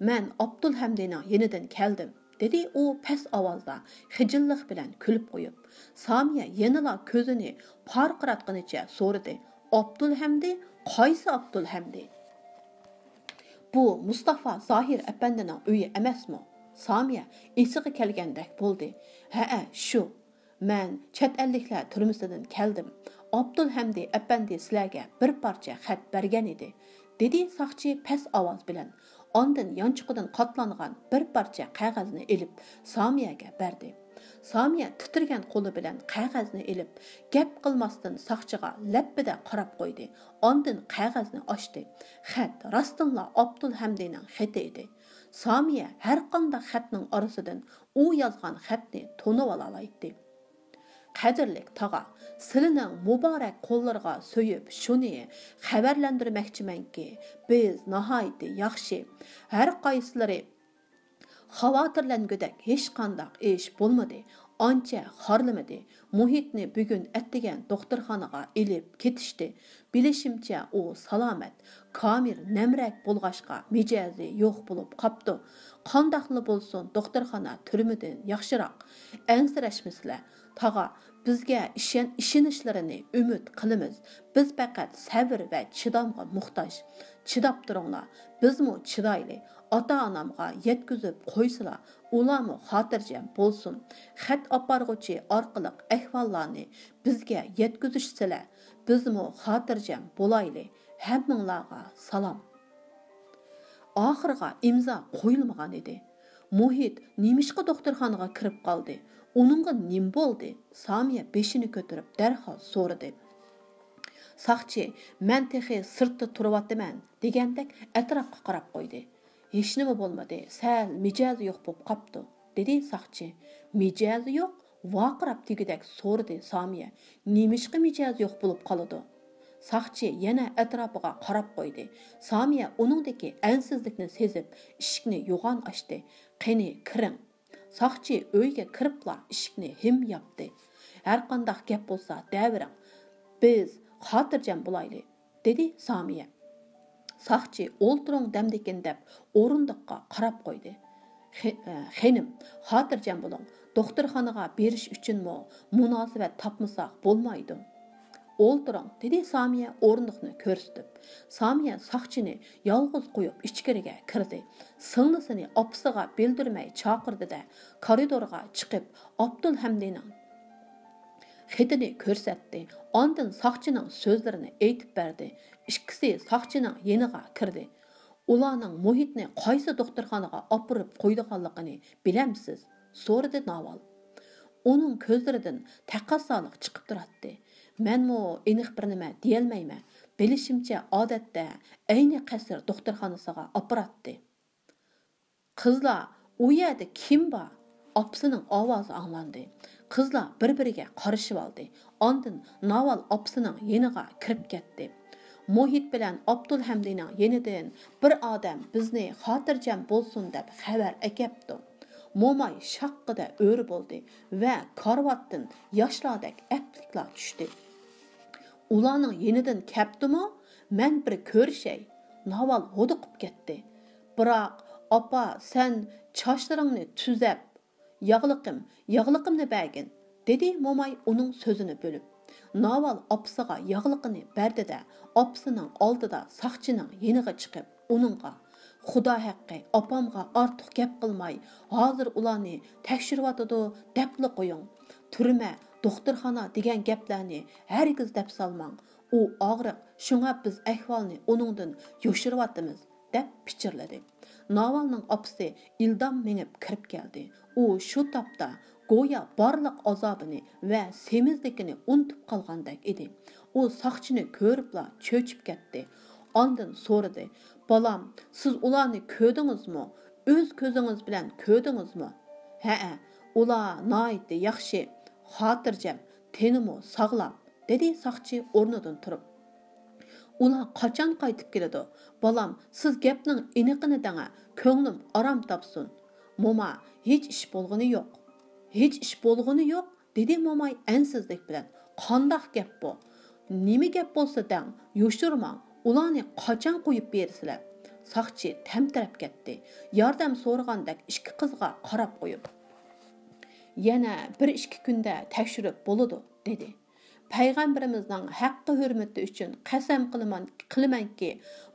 «مەن ئابدۇلھەمدىنىڭ يېنىدىن كەلدىم»، دېدى ئۇ پەس ئاۋازدا، خىجىللىق بىلەن كۈلۈپ قويۇپ. سامىيە يەنىلا كۆزىنى پارقىراتقىنىچە سورىدى: «ئابدۇلھەمدى؟ قايسى ئابدۇلھەمدى؟» «بۇ مۇستافا زاھىر ئەپەندىنىڭ ئۆيى ئەمەسمۇ؟» سامىيە ئېسىگە كەلگەندەك بولدى. «ھەئە، شۇ. مەن چەت ئەللىكلەر تۈرمىسىدىن كەلدىم. ئابدۇلھەمدى ئەپەندى سىلەرگە بىر پارچە خەت بەرگەن ئىدى»، دېدى ساقچى پەس ئاۋاز بىلەن. ئاندىن يانچۇقىدىن قاتلانغان بىر پارچە قەغەزنى ئېلىپ، سامىيەگە بەردى. سامىيە تىترىگەن قولى بىلەن قەغەزنى ئېلىپ، گەپ قىلماستىن ساقچىغا لەپپىدە قاراپ قويدى. ئاندىن قەغەزنى ئاچتى. خەت راستتىنلا ئابدۇلھەمدىنىڭ خېتى ئىدى. سامىيە ھەرقانداق خەتنىڭ ئارىسىدىن ئۇ يازغان خەتنى تونۇۋالالايتتى. «قەدىرلىك تاغا، سىلىنىڭ مۇبارەك قوللىرىغا سۆيۈپ، شۇنى خەۋەرلەندۈرمەكچىمەنكى، بىز ناھايىتى ياخشى. ھەر قايسىلىرى خاۋاتىرلەنگۈدەك ھېچقانداق ئىش بولمىدى، ئانچە خارلىمىدى. مۇھىتنى بۈگۈن ئەتىگەن دوختۇرخانىغا ئېلىپ كېتىشتى. بىلىشىمچە، ئۇ سالامەت. كامىر نەمرەك بولغاچقا، مىجەزى يوق بولۇپ قاپتۇ. قانداقلا بولسۇن، دوختۇرخانا تۈرمىدىن ياخشىراق. ئەنسىرەشمىسىلە، تاغا، بىزگە ئىشەن-، ئىشىنىشلىرىنى ئۈمىد قىلىمىز. بىز پەقەت سەۋر ۋە چىدامغا موھتاج. چىداپ تۇرۇڭلار، بىزمۇ چىدايلى. ئاتا-ئانامغا يەتكۈزۈپ قويسىلا، ئۇلارمۇ خاتىرجەم بولسۇن. خەت ئاپارغۇچى ئارقىلىق ئەھۋاللارنى بىزگە يەتكۈزۈشسىلە، بىزمۇ خاتىرجەم بولايلى. ھەممىڭلارغا سالام.» ئاخىرىغا ئىمزا قويۇلمىغان ئىدى. مۇھىت نېمىشقا دوختۇرخانىغا كىرىپ قالدى؟ ئۇنىڭغا نېمە بولدى؟ سامىيە بېشىنى كۆتۈرۈپ دەرھال سورىدى. ساقچى: «مەن تېخى سىرتتا تۇرۇۋاتىمەن» دېگەندەك ئەتراپقا قاراپ قويدى. «ھېچنېمە بولمىدى، سەل مىجەزى يوق بولۇپ قاپتۇ»، دېدى ساقچى. «مىجەزى يوق؟» ۋارقىراپ دېگۈدەك سورىدى سامىيە. «نېمىشقا مىجەزى يوق بولۇپ قالىدۇ؟» ساقچى يەنە ئەتراپىغا قاراپ قويدى. سامىيە ئۇنىڭدىكى ئەنسىزلىكنى سېزىپ، ئىشىكنى يوغان ئاچتى. «قېنى، كىرىڭ.» ساقچى ئۆيگە كىرىپلا ئىشىكنى ھىم ياپتى. «ھەرقانداق گەپ بولسا دەۋېرىڭ. بىز خاتىرجەم بولايلى.» دېدى سامىيە. ساقچى «ئولتۇرۇڭ دەمدىكىن» دەپ ئورۇندۇققا قاراپ قويدى. خې-، ئە، خېنىم، خاتىرجەم بولۇڭ، دوختۇرخانىغا بېرىش ئۈچۈنمۇ مۇناسىۋەت تاپمىساق بولمايدۇ. ئولتۇرۇڭ، دېدى سامىيە ئورۇندۇقنى كۆرسىتىپ. سامىيە ساقچىنى يالغۇز قويۇپ ئىچكىرىگە كىردى. سىڭلىسىنى ئاپىسىغا بىلدۈرمەي چاقىردى-دە، كارىدورغا چىقىپ، ئابدۇلھەمدىنىڭ خېتىنى كۆرسەتتى. ئاندىن ساقچىنىڭ سۆزلىرىنى ئېيتىپ بەردى. ئىككىسى ساقچىنىڭ يېنىغا كىردى. ئۇلارنىڭ مۇھىتنى قايسى دوختۇرخانىغا ئاپىرىپ قويىدىغانلىقىنى بىلەمسىز؟ سورىدى ناۋال. ئۇنىڭ كۆزلىرىدىن تەقەززالىق چىقىپ تۇراتتى. مەنمۇ ئېنىق بىر نېمە دېيەلمەيمەن. بىلىشىمچە، ئادەتتە ئەينى قەسىر دوختۇرخانىسىغا ئاپىراتتى. قىزلار، ئۇ يەردە كىم بار؟ ئاپىسىنىڭ ئاۋازى ئاڭلاندى. قىزلار بىر-بىرىگە قارىشىۋالدى. ئاندىن ناۋال ئاپىسىنىڭ يېنىغا كىرىپ كەتتى. مۇھىت بىلەن ئابدۇلھەمدىنىڭ يېنىدىن بىر ئادەم بىزنى خاتىرجەم بولسۇن دەپ خەۋەر ئەكەپتۇ. موماي شاققىدە ئۆرە بولدى ۋە كارىۋاتتىن ياشلاردەك ئەپلىكلا چۈشتى. ئۇلارنىڭ يېنىدىن كەپتۇمۇ؟ مەن بىر كۆرۈشەي. ناۋال ھودۇقۇپ كەتتى. بىراق، ئاپا، سەن چاچلىرىڭنى تۈزەپ، ياغلىقىم، ياغلىقىمنى بەرگىن، دېدى موماي ئۇنىڭ سۆزىنى بۆلۈپ. ناۋال ئاپىسىغا ياغلىقىنى بەردى-دە، ئاپىسىنىڭ ئالدىدا ساقچىنىڭ يېنىغا چىقىپ، ئۇنىڭغا، «خۇدا ھەققى، ئاپامغا ئارتۇق گەپ قىلماي، ھازىر ئۇلارنى تەكشۈرۈۋاتىدۇ دەپلا قويۇڭ. تۈرمە، دوختۇرخانا دېگەن گەپلەرنى ھەرگىز دەپ سالماڭ. ئۇ ئاغرىق، شۇڭا بىز ئەھۋالنى ئۇنىڭدىن يوشۇرۇۋاتىمىز» دەپ پىچىرلىدى. ناۋالنىڭ ئاپىسى ئىلدام مېڭىپ كىرىپ كەلدى. ئۇ شۇ تاپتا گويا بارلىق ئازابىنى ۋە سېمىزلىكىنى ئۇنتۇپ قالغاندەك ئىدى. ئۇ ساقچىنى كۆرۈپلا چۆچۈپ كەتتى. ئاندىن سورىدى، «بالام، سىز ئۇلارنى كۆردىڭىزمۇ؟ ئۆز كۆزىڭىز بىلەن كۆردىڭىزمۇ؟» «ھەئە، ئۇلار ناھايىتى ياخشى، خاتىرجەم، تېنىمۇ ساغلام.» دېدى ساقچى ئورنىدىن تۇرۇپ. «ئۇلار قاچان قايتىپ كېلىدۇ؟ بالام، سىز گەپنىڭ ئېنىقىنى دەڭە، كۆڭلۈم ئارام تاپسۇن.» «موما، ھېچ ئىش بولغىنى يوق.» «ھېچ ئىش بولغىنى يوق؟» دېدى موماي ئەنسىزلىك بىلەن. «قانداق گەپ بۇ؟ نېمە گەپ بولسا دەڭ، يوشۇرماڭ، ئۇلارنى قاچان قويۇپ بېرىسىلەر؟» ساقچى تەمتىرەپ كەتتى. ياردەم سورىغاندەك ئىككى قىزغا قاراپ قويۇپ، «يەنە بىر ئىككى كۈندە تەكشۈرۈپ بولىدۇ» دېدى. «پەيغەمبىرىمىزنىڭ ھەققى ھۆرمىتى ئۈچۈن قەسەم قىلىمەن، قىلىمەنكى،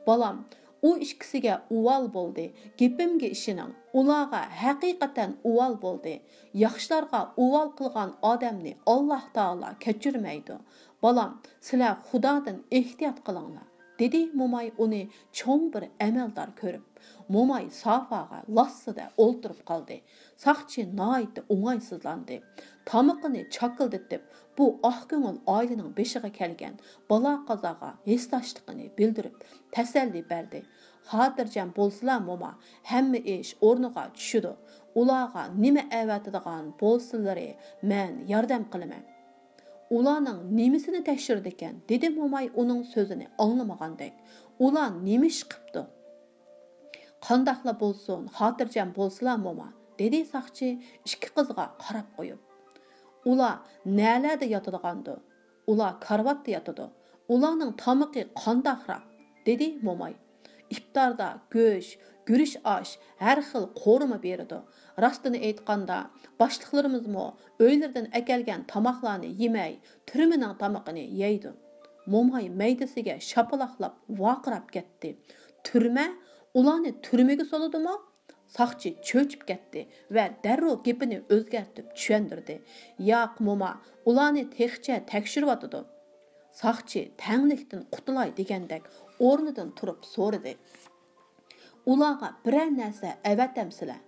بالام، ئۇ ئىككىسىگە ئۇۋال بولدى. گېپىمگە ئىشىنىڭ، ئۇلارغا ھەقىقەتەن ئۇۋال بولدى. ياخشىلارغا ئۇۋال قىلغان ئادەمنى ئاللاھ تائالا كەچۈرمەيدۇ. بالام، سىلەر خۇدادىن ئېھتىيات قىلىڭلار.» دېدى موماي ئۇنى چوڭ بىر ئەمەلدار كۆرۈپ. موماي سافاغا لاسسىدە ئولتۇرۇپ قالدى. ساقچى ناھايىتى ئوڭايسىزلاندى. تامىقىنى چاكىلدىتىپ، بۇ ئاق كۆڭۈل ئائىلىنىڭ بېشىغا كەلگەن بالا-قازاغا ھېسداشلىقىنى بىلدۈرۈپ، تەسەللى بەردى. «خاتىرجەم بولسىلا، موما، ھەممە ئىش ئورنىغا چۈشىدۇ. ئۇلارغا نېمە ئەۋەتىدىغان بولسىلىرى، مەن ياردەم قىلىمەن.» «ئۇلارنىڭ نېمىسىنى تەكشۈرىدىكەن؟» دېدى موماي ئۇنىڭ سۆزىنى ئاڭلىمىغاندەك. «ئۇلار نېمە ئىش قىپتۇ؟» «قانداقلا بولسۇن، خاتىرجەم بولسىلا، موما»، دېدى ساقچى ئىككى قىزغا قاراپ قويۇپ. «ئۇلار نەلەردە ياتىدىغاندۇ؟ ئۇلار كارىۋاتتا ياتىدۇ. ئۇلارنىڭ تامىقى قانداقراق؟» دېدى موماي. «ئىپتاردا گۆش، گۈرۈچ ئاش، ھەر خىل قورۇما بېرىدۇ. راستىنى ئېيتقاندا، باشلىقلىرىمىزمۇ ئۆيلىرىدىن ئەكەلگەن تاماقلارنى يېمەي، تۈرمىنىڭ تامىقىنى يەيدۇ.» موماي مەيدىسىگە شاپىلاقلاپ ۋارقىراپ كەتتى. «تۈرمە؟ ئۇلارنى تۈرمىگە سولىدىمۇ؟» ساقچى چۆچۈپ كەتتى ۋە دەررۇ گېپىنى ئۆزگەرتىپ چۈشەندۈردى. «ياق، موما، ئۇلارنى تېخىچە تەكشۈرۈۋاتىدۇ.» ساقچى تەڭلىكتىن قۇتۇلاي دېگەندەك ئورنىدىن تۇرۇپ سورىدى. «ئۇلارغا بىرەر نەرسە ئەۋەتەمسىلەر؟»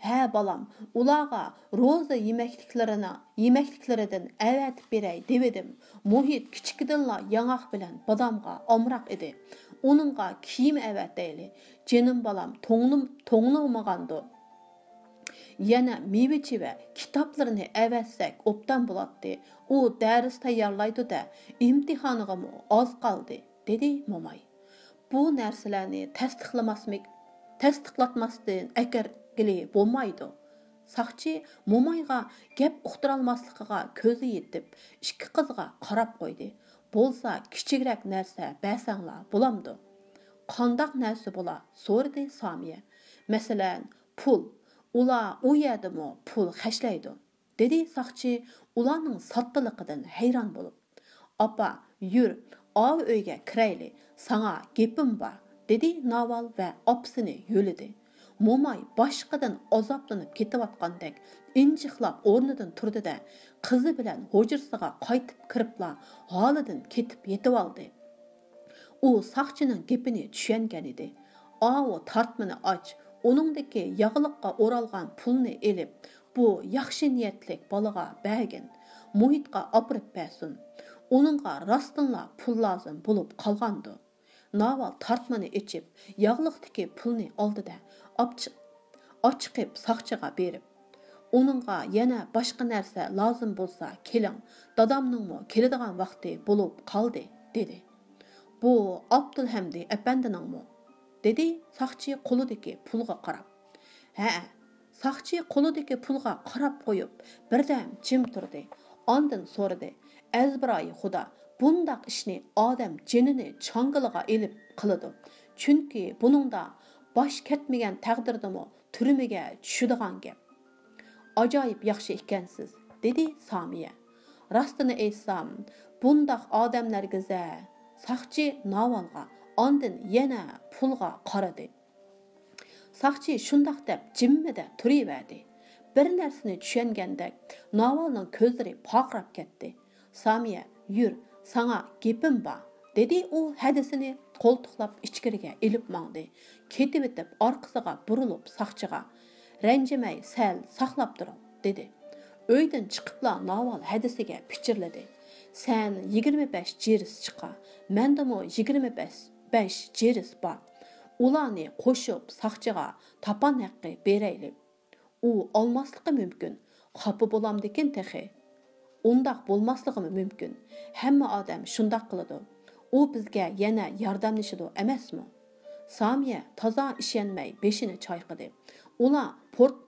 «ھە، بالام، ئۇلارغا روزا يېمەكلىكلىرىنى، يېمەكلىكلىرىدىن ئەۋەتىپ بېرەي دېۋىدىم. مۇھىت كىچىكىدىنلا ياڭاق بىلەن بادامغا ئامراق ئىدى. ئۇنىڭغا كىيىم ئەۋەتەيلى. جېنىم بالام توڭلىم-، توڭلىمىغاندۇ؟ يەنە مېۋە-چېۋە، كىتابلىرىنى ئەۋەتسەك ئوبدان بولاتتى. ئۇ دەرس تەييارلايدۇ-دە، ئىمتىھانىغىمۇ ئاز قالدى.» دېدى موماي. «بۇ نەرسىلەرنى تەستىقلىماسمىك-، تەستىقلاتماستىن ئەكىرگىلى بولمايدۇ.» ساقچى مومايغا گەپ ئۇقتۇرالماسلىقىغا كۆزى يېتىپ، ئىككى قىزغا قاراپ قويدى. «بولسا كىچىكرەك نەرسە بەرسەڭلار بولامدۇ؟» «قانداق نەرسە بولا؟» سورىدى سامىيە. «مەسىلەن، پۇل. ئۇلار ئۇ يەردىمۇ پۇل خەجلەيدۇ.» دېدى ساقچى ئۇلارنىڭ ساددىلىقىدىن ھەيران بولۇپ. «ئاپا، يۈر، ئاۋۇ ئۆيگە كىرەيلى، ساڭا گېپىم بار، دېدى ناۋال ۋە ئاپىسىنى يۆلىدى. موماي باشقىدىن ئازابلىنىپ كېتىۋاتقاندەك ئىنچىقلاپ ئورنىدىن تۇردى-دە، قىزى بىلەن ھۇجرىسىغا قايتىپ كىرىپلا ھالىدىن كېتىپ يېتىۋالدى. ئۇ ساقچىنىڭ گېپىنى چۈشەنگەنىدى. ئاۋۇ تارتمىنى ئاچ، ئۇنىڭدىكى ياغلىققا ئورالغان پۇلنى ئېلىپ، بۇ ياخشى نىيەتلىك بالىغا بەرگىن، مۇھىتقا ئاپىرىپ بەرسۇن. ئۇنىڭغا راستتىنلا پۇل لازىم بولۇپ قالغاندۇ؟ ناۋال تارتمىنى ئېچىپ، ياغلىقتىكى پۇلنى ئالدى-دە، ئاپچىق-، ئاچىقىپ ساقچىغا بېرىپ، ئۇنىڭغا يەنە باشقا نەرسە لازىم بولسا كېلىڭ، دادامنىڭمۇ كېلىدىغان ۋاقتى بولۇپ قالدى، دېدى. بۇ ئابدۇلھەمدى ئەپەندىنىڭمۇ؟ دېدى ساقچى قولىدىكى پۇلغا قاراپ. ھەئە، ساقچى قولىدىكى پۇلغا قاراپ قويۇپ، بىردەم جىم تۇردى. ئاندىن سورىدى، ئەزبىرايى خۇدا، بۇنداق ئىشنى ئادەم جېنىنى چاڭگىلىغا ئېلىپ قىلىدۇ. چۈنكى بۇنىڭدا باش كەتمىگەن تەقدىردىمۇ تۈرمىگە چۈشىدىغان گەپ. ئاجايىپ ياخشى ئىكەنسىز، دېدى سامىيە. راستىنى ئېيتسام، بۇنداق ئادەملەرگە زە. ساقچى ناۋالغا، ئاندىن يەنە پۇلغا قارىدى. ساقچى شۇنداق دەپ جىممىدە تۇرۇۋەردى. بىر نەرسىنى چۈشەنگەندەك ناۋالنىڭ كۆزلىرى پارقىراپ كەتتى. سامىيە، يۈر، ساڭا گېپىم بار، دېدى ئۇ ھەدىسىنى قولتۇقلاپ ئىچكىرىگە ئېلىپ ماڭدى. كېتىۋېتىپ ئارقىسىغا بۇرۇلۇپ ساقچىغا، رەنجىمەي سەل ساقلاپ تۇرۇڭ، دېدى. ئۆيدىن چىقىپلا ناۋال ھەدىسىگە پىچىرلىدى. سەن يىگىرمە بەش جىرس چىقار، مەندىمۇ يىگىرمە بەش جىرس بار. ئۇلارنى قوشۇپ ساقچىغا تاپان ھەققى بېرەيلى. ئۇ ئالماسلىقى مۇمكىن، خاپا بولامدىكىن تېخى؟ ئۇنداق بولماسلىقىمۇ مۇمكىن. ھەممە ئادەم شۇنداق قىلىدۇ. ئۇ بىزگە يەنە ياردەملىشىدۇ ئەمەسمۇ؟ سامىيە تازا ئىشەنمەي بېشىنى چايقىدى. ئۇلار پورت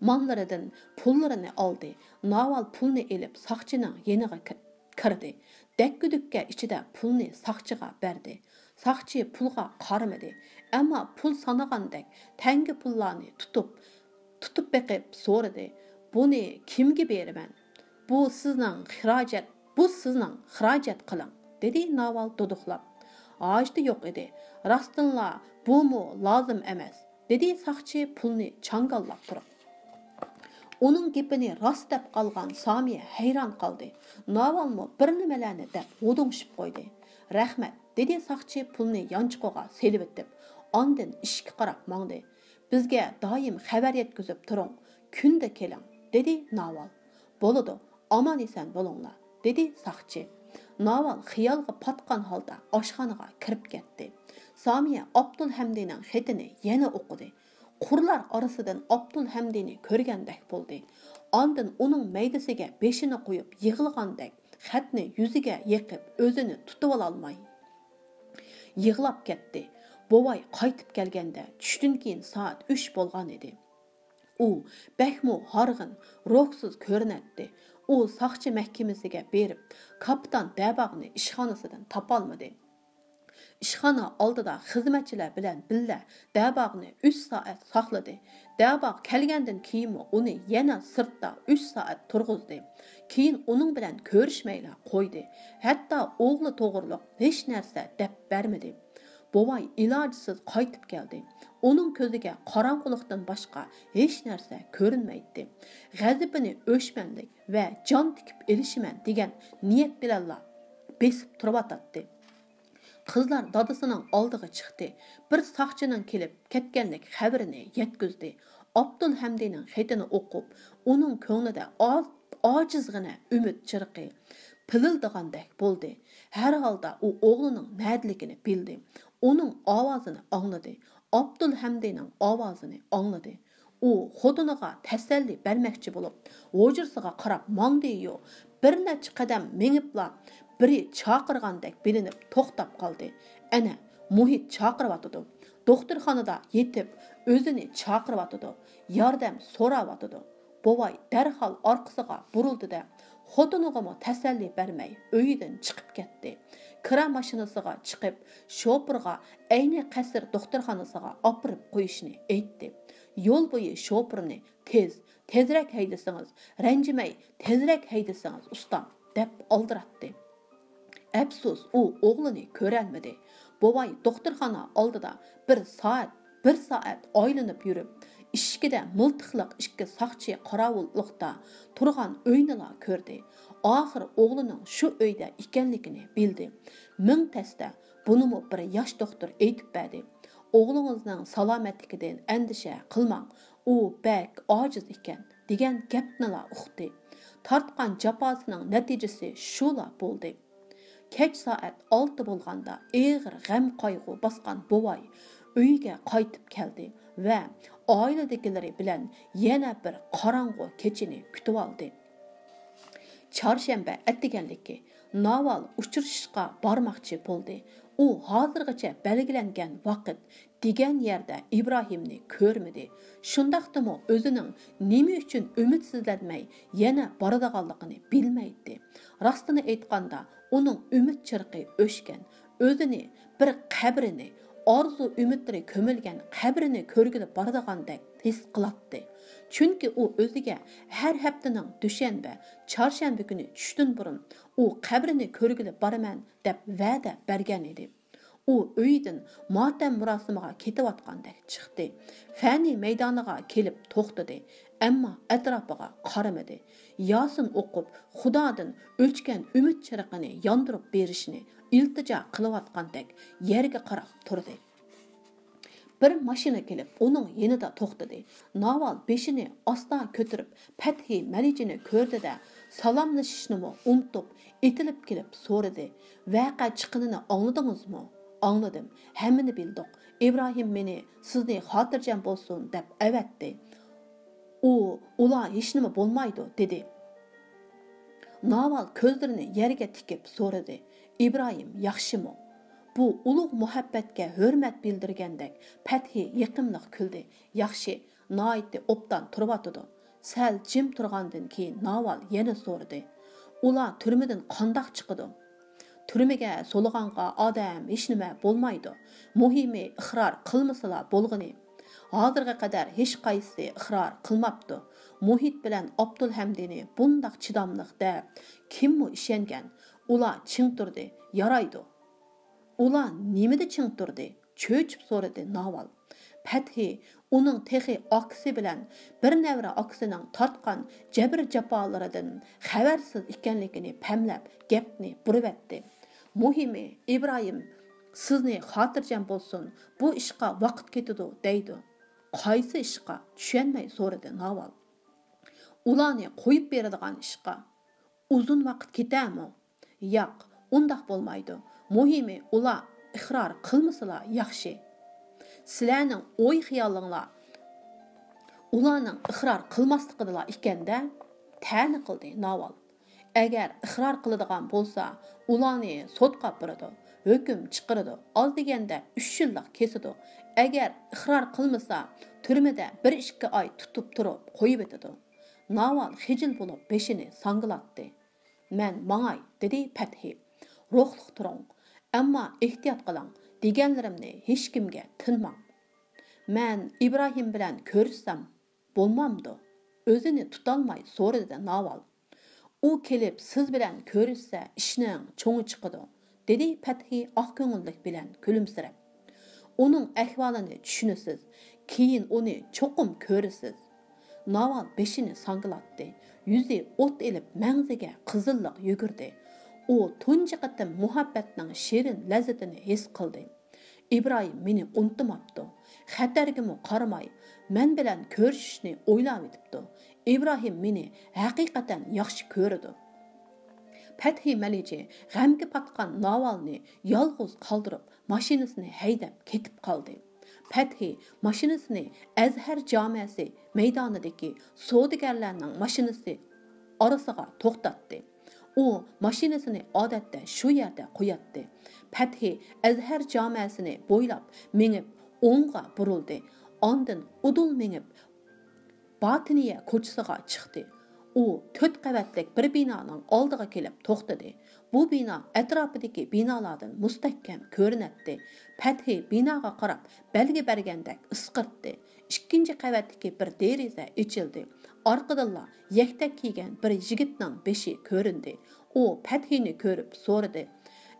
ماللىرىدىن پۇللىرىنى ئالدى. ناۋال پۇلنى ئېلىپ ساقچىنىڭ يېنىغا كىردى. دەككە-دۈككە ئىچىدە پۇلنى ساقچىغا بەردى. ساقچى پۇلغا قارىمىدى، ئەمما پۇل سانىغاندەك تەڭگە پۇللارنى تۇتۇپ، تۇتۇپ بېقىپ سورىدى، بۇنى كىمگە بېرىمەن؟ بۇ سىزنىڭ خىراجەت، بۇ سىزنىڭ خىراجەت قىلىڭ، دېدى ناۋال دۇدۇقلاپ. ھاجىتى يوق ئىدى. راستتىنلا بۇمۇ لازىم ئەمەس، دېدى ساقچى پۇلنى چاڭگاللاپ تۇرۇپ. ئۇنىڭ گېپىنى راست دەپ قالغان سامىيە ھەيران قالدى. ناۋالمۇ بىر نېمىلەرنى دەپ ھودۇڭشىپ قويدى. رەھمەت، دېدى ساقچى پۇلنى يانچۇقىغا سېلىۋېتىپ، ئاندىن ئىشىككە قاراپ ماڭدى. بىزگە دائىم خەۋەر يەتكۈزۈپ تۇرۇڭ، كۈندە كېلىڭ، دېدى ناۋال. بولىدۇ، ئامان-ئېسەن بولۇڭلار، دېدى ساقچى. ناۋال خىيالغا پاتقان ھالدا ئاشخانىغا كىرىپ كەتتى. سامىيە ئابدۇلھەمدىنىڭ خېتىنى يەنە ئوقۇدى. قۇرلار ئارىسىدىن ئابدۇلھەمدىنى كۆرگەندەك بولدى. ئاندىن ئۇنىڭ مەيدىسىگە بېشىنى قويۇپ يىغلىغاندەك خەتنى يۈزىگە يېقىپ ئۆزىنى تۇتۇۋالالماي يىغلاپ كەتتى. بوۋاي قايتىپ كەلگەندە چۈشتىن كېيىن سائەت ئۈچ بولغان ئىدى. ئۇ بەكمۇ ھارغىن، روھسىز كۆرۈنەتتى. ئۇ ساقچى مەھكىمىسىگە بېرىپ، كاپىتان دەباغنى ئىشخانىسىدىن تاپالمىدى. ئىشخانا ئالدىدا خىزمەتچىلەر بىلەن بىللە دەباغنى ئۈچ سائەت ساقلىدى. دەباغ كەلگەندىن كېيىنمۇ ئۇنى يەنە سىرتتا ئۈچ سائەت تۇرغۇزدى. كېيىن ئۇنىڭ بىلەن كۆرۈشمەيلا قويدى. ھەتتا ئوغلى توغرۇلۇق ھېچ نەرسە دەپ بەرمىدى. بوۋاي ئىلاجسىز قايتىپ كەلدى. ئۇنىڭ كۆزىگە قاراڭغۇلۇقتىن باشقا ھېچ نەرسە كۆرۈنمەيتتى. غەزىپىنى ئۆچمەنلىك ۋە جان تىكىپ ئېلىشىمەن دېگەن نىيەت بىلەنلا بېسىپ تۇرۇۋاتاتتى. قىزلار دادىسىنىڭ ئالدىغا چىقتى. بىر ساقچىنىڭ كېلىپ كەتكەنلىك خەۋىرىنى يەتكۈزدى. ئابدۇلھەمدىنىڭ خېتىنى ئوقۇپ، ئۇنىڭ كۆڭلىدە ئاز-، ئاجىزغىنە ئۈمىد چىرىقى پىلىلدىغاندەك بولدى. ھەر ھالدا ئۇ ئوغلىنىڭ نەدىلىكىنى بىلدى. ئۇنىڭ ئاۋازىنى ئاڭلىدى. ئابدۇلھەمدىنىڭ ئاۋازىنى ئاڭلىدى. ئۇ خوتۇنىغا تەسەللى بەرمەكچى بولۇپ، ھۇجرىسىغا قاراپ ماڭدى-يۇ، بىر نەچچە قەدەم مېڭىپلا، بىرى چاقىرغاندەك بىلىنىپ توختاپ قالدى. ئەنە، مۇھىت چاقىرىۋاتىدۇ. دوختۇرخانىدا يېتىپ، ئۆزىنى چاقىرىۋاتىدۇ. ياردەم سوراۋاتىدۇ. بوۋاي دەرھال ئارقىسىغا بۇرۇلدى-دە، خوتۇنىغىمۇ تەسەللى بەرمەي، ئۆيىدىن چىقىپ كەتتى. كىرا ماشىنىسىغا چىقىپ، شوپۇرغا ئەينى قەسىر دوختۇرخانىسىغا ئاپىرىپ قويۇشنى ئېيتتى. يول بويى شوپۇرنى تېز، تېزرەك ھەيدىسىڭىز، رەنجىمەي، تېزرەك ھەيدىسىڭىز، ئۇستام، دەپ ئالدىراتتى. ئەپسۇس، ئۇ ئوغلىنى كۆرەلمىدى. بوۋاي دوختۇرخانا ئالدىدا بىر سائەت، بىر سائەت ئايلىنىپ يۈرۈپ، ئىشىكىدە مىلتىقلىق ئىككى ساقچى قاراۋۇللۇقتا تۇرغان ئۆينىلا كۆردى. ئاخىر ئوغلىنىڭ شۇ ئۆيدە ئىكەنلىكىنى بىلدى. مىڭ تەستە بۇنىمۇ بىر ياش دوختۇر ئېيتىپ بەردى. «ئوغلىڭىزنىڭ سالامەتلىكىدىن ئەندىشە قىلماڭ، ئۇ بەك ئاجىز ئىكەن» دېگەن گەپنىلا ئۇقتى. تارتقان جاپاسىنىڭ نەتىجىسى شۇلا بولدى. كەچ سائەت ئالتە بولغاندا ئېغىر غەم-قايغۇ باسقان بوۋاي ئۆيىگە قايتىپ كەلدى ۋە ئائىلىدىكىلىرى بىلەن يەنە بىر قاراڭغۇ كېچىنى كۈتۈۋالدى. چارشەنبە ئەتىگەنلىكى ناۋال ئۇچرىشىشقا بارماقچى بولدى. ئۇ ھازىرغىچە بەلگىلەنگەن ۋاقىت دېگەن يەردە ئىبراھىمنى كۆرمىدى. شۇنداقتىمۇ ئۆزىنىڭ نېمە ئۈچۈن ئۈمىدسىزلەنمەي يەنە بارىدىغانلىقىنى بىلمەيتتى. راستىنى ئېيتقاندا، ئۇنىڭ ئۈمىد چىرىقى ئۆچكەن. ئۆزىنى بىر قەبرىنى، ئارزۇ-ئۈمىدلىرى كۆمۈلگەن قەبرىنى كۆرگىلى بارىدىغاندەك ھېس قىلاتتى. چۈنكى ئۇ ئۆزىگە ھەر ھەپتىنىڭ دۈشەنبە، چارشەنبە كۈنى چۈشتىن بۇرۇن ئۇ قەبرىنى كۆرگىلى بارىمەن دەپ ۋەدە بەرگەن ئىدى. ئۇ ئۆيىدىن ماتەم مۇراسىمىغا كېتىۋاتقاندەك چىقتى. فەنى مەيدانىغا كېلىپ توختىدى، ئەمما ئەتراپىغا قارىمىدى. ياسىن ئوقۇپ، خۇدادىن ئۆچكەن ئۈمىد چىرىقىنى ياندۇرۇپ بېرىشنى ئىلتىجا قىلىۋاتقاندەك يەرگە قاراپ تۇردى. بىر ماشىنا كېلىپ ئۇنىڭ يېنىدا توختىدى. ناۋال بېشىنى ئاستا كۆتۈرۈپ، پەتھى مەلىچىنى كۆردى-دە، سالاملىشىشنىمۇ ئۇنتۇپ، ئېتىلىپ كېلىپ سورىدى: «ۋەقە چىققىنىنى ئاڭلىدىڭىزمۇ؟» «ئاڭلىدىم. ھەممىنى بىلدۇق. ئىبراھىم مېنى سىزنى خاتىرجەم بولسۇن دەپ ئەۋەتتى. ئۇ، ئۇلار ھېچنېمە بولمايدۇ» دېدى. ناۋال كۆزلىرىنى يەرگە تىكىپ سورىدى: «ئىبراھىم ياخشىمۇ؟» بۇ ئۇلۇغ مۇھەببەتكە ھۆرمەت بىلدۈرگەندەك پەتھى يېقىملىق كۈلدى. «ياخشى، ناھايىتى ئوبدان تۇرۇۋاتىدۇ.» سەل جىم تۇرغاندىن كېيىن ناۋال يەنە سورىدى: «ئۇلار تۈرمىدىن قانداق چىقىدۇ؟» «تۈرمىگە سولىغانغا ئادەم ھېچنېمە بولمايدۇ. مۇھىمى ئىقرار قىلمىسىلا بولغىنى. ھازىرغا قەدەر ھېچقايسىسى ئىقرار قىلماپتۇ. مۇھىت بىلەن ئابدۇلھەمدىنى بۇنداق چىداملىق دەپ كىممۇ ئىشەنگەن؟ ئۇلار چىڭ تۇردى. يارايدۇ.» «ئۇلار نېمىدە چىڭ تۇردى؟» چۆچۈپ سورىدى ناۋال. پەتھى ئۇنىڭ تېخى ئاكىسى بىلەن بىر نەۋرە ئاكىسىنىڭ تارتقان جەبىر-جاپالىرىدىن خەۋەرسىز ئىكەنلىكىنى پەملەپ، گەپنى بۇرۇۋەتتى. «مۇھىمى، ئىبراھىم سىزنى خاتىرجەم بولسۇن، بۇ ئىشقا ۋاقىت كېتىدۇ دەيدۇ.» «قايسى ئىشقا؟» چۈشەنمەي سورىدى ناۋال. «ئۇلارنى قويۇپ بېرىدىغان ئىشقا.» «ئۇزۇن ۋاقىت كېتەرمۇ؟» «ياق، ئۇنداق بولمايدۇ. مۇھىمى، ئۇلار ئىقرار قىلمىسىلا ياخشى.» «سىلەرنىڭ ئوي-خىيالىڭلار ئۇلارنىڭ ئىقرار قىلماسلىقىدىلا ئىكەن-دە.» تەنە قىلدى ناۋال. «ئەگەر ئىقرار قىلىدىغان بولسا، ئۇلارنى سوتقا ئاپىرىدۇ، ھۆكۈم چىقىرىدۇ، ئاز دېگەندە ئۈچ يىللىق كېسىدۇ. ئەگەر ئىقرار قىلمىسا، تۈرمىدە بىر-ئىككى ئاي تۇتۇپ تۇرۇپ قويۇۋېتىدۇ.» ناۋال خىجىل بولۇپ بېشىنى ساڭگىلاتتى. «مەن ماڭاي»، دېدى پەتھى. «روھلۇق تۇرۇڭ، ئەمما ئېھتىيات قىلىڭ، دېگەنلىرىمنى ھېچكىمگە تىنماڭ.» «مەن ئىبراھىم بىلەن كۆرۈشسەم بولمامدۇ؟» ئۆزىنى تۇتالماي سورىدى ناۋال. «ئۇ كېلىپ سىز بىلەن كۆرۈشسە ئىشنىڭ چوڭى چىقىدۇ.» دېدى پەتھى ئاق كۆڭۈللۈك بىلەن كۈلۈمسىرەپ. «ئۇنىڭ ئەھۋالىنى چۈشىنىسىز، كېيىن ئۇنى چوقۇم كۆرىسىز.» ناۋال بېشىنى ساڭگىلاتتى. يۈزى ئوت ئېلىپ، مەڭزىگە قىزىللىق يۈگۈردى. ئۇ تۇنجى قېتىم مۇھەببەتنىڭ شېرىن لەززىتىنى ھېس قىلدى. «ئىبراھىم مېنى ئۇنتۇماپتۇ. خەتەرگىمۇ قارىماي، مەن بىلەن كۆرۈشۈشنى ئويلاۋېتىپتۇ. ئىبراھىم مېنى ھەقىقەتەن ياخشى كۆرىدۇ.» پەتھى مەلىچى غەمگە پاتقان ناۋالنى يالغۇز قالدۇرۇپ، ماشىنىسىنى ھەيدەپ كېتىپ قالدى. پەتھى ماشىنىسىنى ئەزھەر جامەسى مەيدانىدىكى سودىگەرلەرنىڭ ماشىنىسى ئارىسىغا توختاتتى. ئۇ ماشىنىسىنى ئادەتتە شۇ يەردە قوياتتى. پەتھى ئەزھەر جامەسىنى بويلاپ مېڭىپ، ئوڭغا بۇرۇلدى. ئاندىن ئۇدۇل مېڭىپ، باتىنىيە كوچىسىغا چىقتى. ئۇ تۆت قەۋەتلىك بىر بىنانىڭ ئالدىغا كېلىپ توختىدى. بۇ بىنا ئەتراپىدىكى بىنالاردىن مۇستەھكەم كۆرۈنەتتى. پەتھى بىناغا قاراپ بەلگە بەرگەندەك ئىسقىرتتى. ئىككىنچى قەۋەتتىكى بىر دېرىزە ئېچىلدى. ئارقىدىنلا يەكتەك كىيگەن بىر يىگىتنىڭ بېشى كۆرۈندى. ئۇ پەتھىنى كۆرۈپ سورىدى: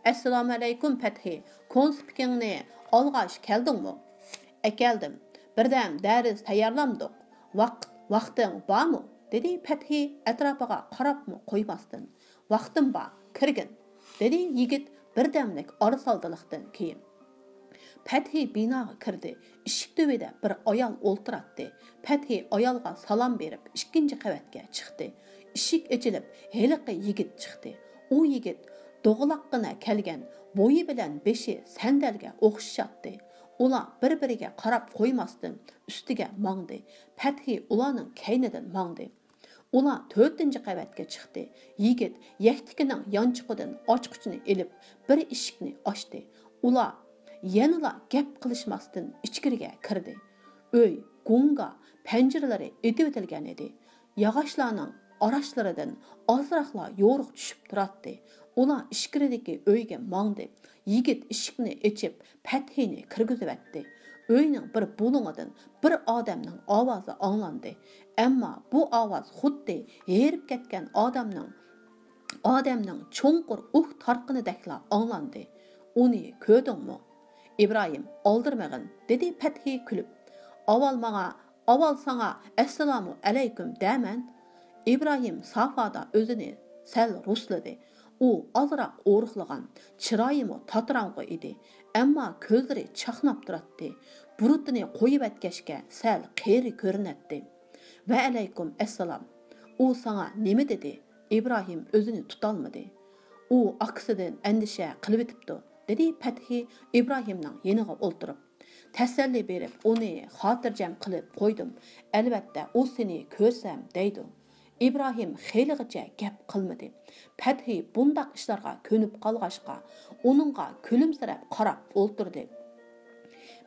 ئەسسالامۇئەلەيكۇم پەتھى، كونسپىكىڭنى ئالغاچ كەلدىڭمۇ؟ ئەكەلدىم. بىردەم دەرس تەييارلامدۇق. ۋاقىت، ۋاقتىڭ بارمۇ؟ دېدى پەتھى ئەتراپىغا قاراپمۇ قويماستىن. ۋاقتىم بار، كىرگىن، دېدى يىگىت بىردەملىك ئارىسالدىلىقتىن كېيىن. پەتھى بىناغا كىردى. ئىشىك تۈۋىدە بىر ئايال ئولتۇراتتى. پەتھى ئايالغا سالام بېرىپ، ئىككىنچى قەۋەتكە چىقتى. ئىشىك ئېچىلىپ، ھېلىقى يىگىت چىقتى. ئۇ يىگىت دوغىلاققىنە كەلگەن، بويى بىلەن بېشى سەندەلگە ئوخشىشاتتى. ئۇلار بىر-بىرىگە قاراپ قويماستىن، ئۈستىگە ماڭدى. پەتھى ئۇلارنىڭ كەينىدىن ماڭدى. ئۇلار تۆتىنچى قەۋەتكە چىقتى. يىگىت يەكتىكىنىڭ يانچۇقىدىن ئاچقۇچنى ئېلىپ، بىر ئىشىكنى ئاچتى. ئۇلار يەنىلا گەپ قىلىشماستىن ئىچكىرىگە كىردى. ئۆي گۇڭگا، پەنجىرىلىرى ئېتىۋېتىلگەن ئىدى. ياغاچلارنىڭ ئاراشلىرىدىن ئازراقلا يورۇق چۈشۈپ تۇراتتى. ئۇلار ئىچكىرىدىكى ئۆيگە ماڭدى. يىگىت ئىشىكنى ئېچىپ، پەتھىنى كىرگۈزۈۋەتتى. ئۆينىڭ بىر بۇلۇڭىدىن بىر ئادەمنىڭ ئاۋازى ئاڭلاندى. ئەمما بۇ ئاۋاز خۇددى ھېرىپ كەتكەن ئادەمنىڭ، ئادەمنىڭ چوڭقۇر ئۇھ تارتقىنىدەكلا ئاڭلاندى. ئۇنى كۆردۈڭمۇ؟ ئىبراھىم، ئالدىرىمىغىن، دېدى پەتھى كۈلۈپ. ئاۋۋال ماڭا، ئاۋۋال ساڭا ئەسسالامۇ ئەلەيكۇم دەمەن. ئىبراھىم سافادا ئۆزىنى سەل رۇسلىدى. ئۇ ئازراق ئورۇقلىغان، چىرايىمۇ تاتىراڭغۇ ئىدى، ئەمما كۆزلىرى چاقناپ تۇراتتى. بۇرۇتىنى قويۇۋەتكەچكە سەل قېرى كۆرۈنەتتى. ۋەئەلەيكۇم ئەسسالام. ئۇ ساڭا نېمە دېدى؟ ئىبراھىم ئۆزىنى تۇتالمىدى. ئۇ ئاكىسىدىن ئەندىشە قىلىۋېتىپتۇ، دېدى پەتھى ئىبراھىمنىڭ يېنىغا ئولتۇرۇپ. تەسەللى بېرىپ، ئۇنى خاتىرجەم قىلىپ قويدۇم. ئەلۋەتتە، ئۇ سېنى كۆرسەم دەيدۇ. ئىبراھىم خېلىغىچە گەپ قىلمىدى. پەتھى بۇنداق ئىشلارغا كۆنۈپ قالغاچقا، ئۇنىڭغا كۈلۈمسىرەپ قاراپ ئولتۇردى.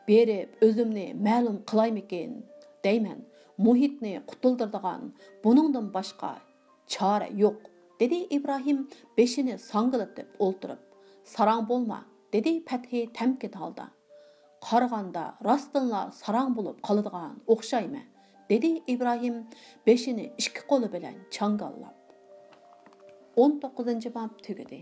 بېرىپ ئۆزۈمنى مەلۇم قىلايمىكىن دەيمەن. مۇھىتنى قۇتۇلدۇرىدىغان بۇنىڭدىن باشقا چارە يوق، دېدى ئىبراھىم بېشىنى ساڭگىلىتىپ ئولتۇرۇپ. ساراڭ بولما، دېدى پەتھى تەمكىن ھالدا. قارىغاندا راستتىنلا ساراڭ بولۇپ قالىدىغان ئوخشايمەن، دېدى ئىبراھىم بېشىنى ئىككى قولى بىلەن چاڭگاللاپ. ئون توققۇزىنچى باب تۈگىدى.